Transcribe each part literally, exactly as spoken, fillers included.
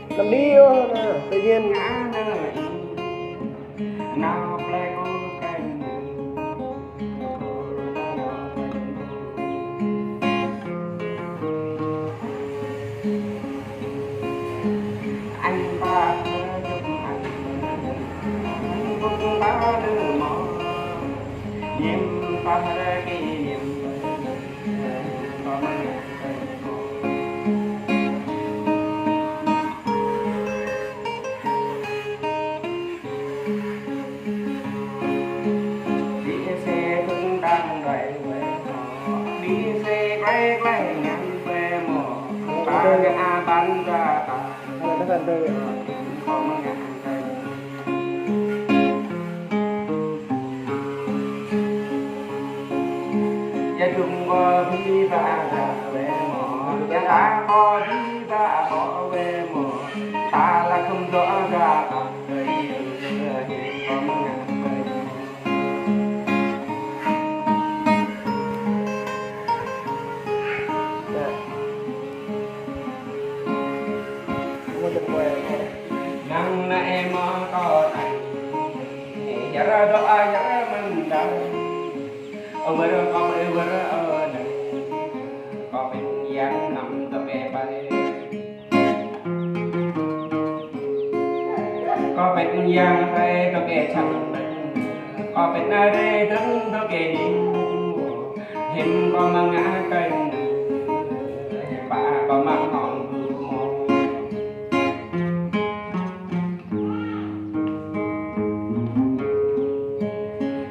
Năm đi ô, nă, tự nhiên. Năng nă ê mơ kơ nă, yar dŏ yar mơ̆n đa. Ơ wơr kơ ƀơi wơr ơ nă, kơ pĕ yang năm tơ pĕ ƀai. Kơ pĕ yang rai tơ kĕ čang ƀai, kơ pĕ na rai dơ̆ng tơ kĕ ning. Hĭm kơ mơ̆ng ngă kơi nă, hĭm pă kơ mơ̆ng hŏng gơ̆ mơ̆.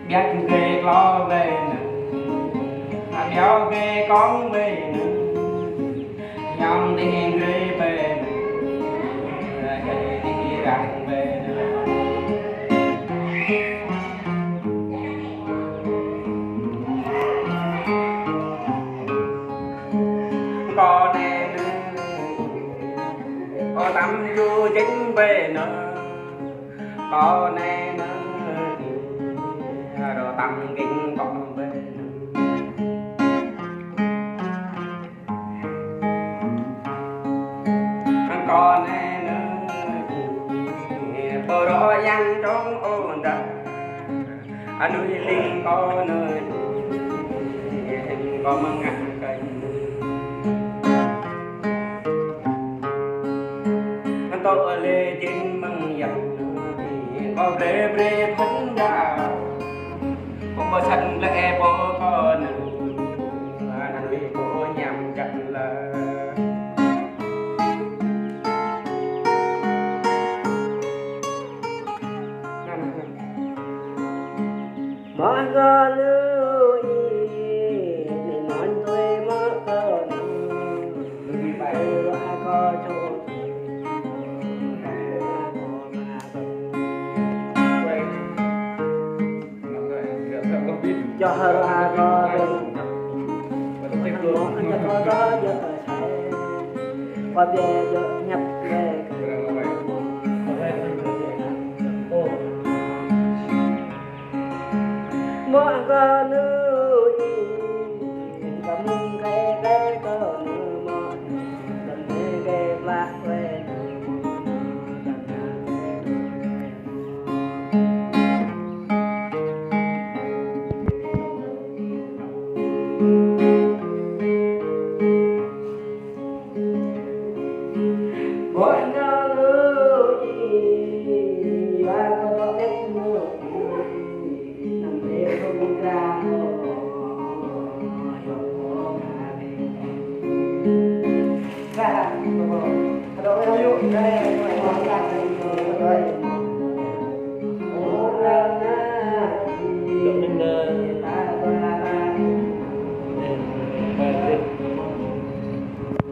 Biă gơ̆ klô ƀai nă, biă gơ̆ kông ƀai nă, yang tĕng gơ̆ ƀai nă, gơ̆ tĕng rang ƀai nă. Kơ nĕ nă, kơ tăm ju jing ƀai nă. Kơ nĕ nă, rơtăm ging kơ ƀai nă. Kơ nĕ nă, pơrô yang trong ôn đa. Anui ling kơ nă, kơ mơ̆ng ngă kơi. Tŏ lĕ jing mơ̆ng yang, kơ brơi brơi phŭn đa. Kơ pơsăn lĕ pô kơ nă, anui pô ñam jăk lă. Mă gơ̆ lui, nĕ nŏn tui mă kơ nă. Ơ, a kơ čô. Čơ hơ a kơ čô. Kơ biă djơ̆ ñăp ƀai. Mă gơ̆ lui, kơ mơ̆ng gơ̆ gơ̆ kơ nă mơ̆, kơ mơ̆ng gơ̆ ƀlă ƀai nă mơ̆.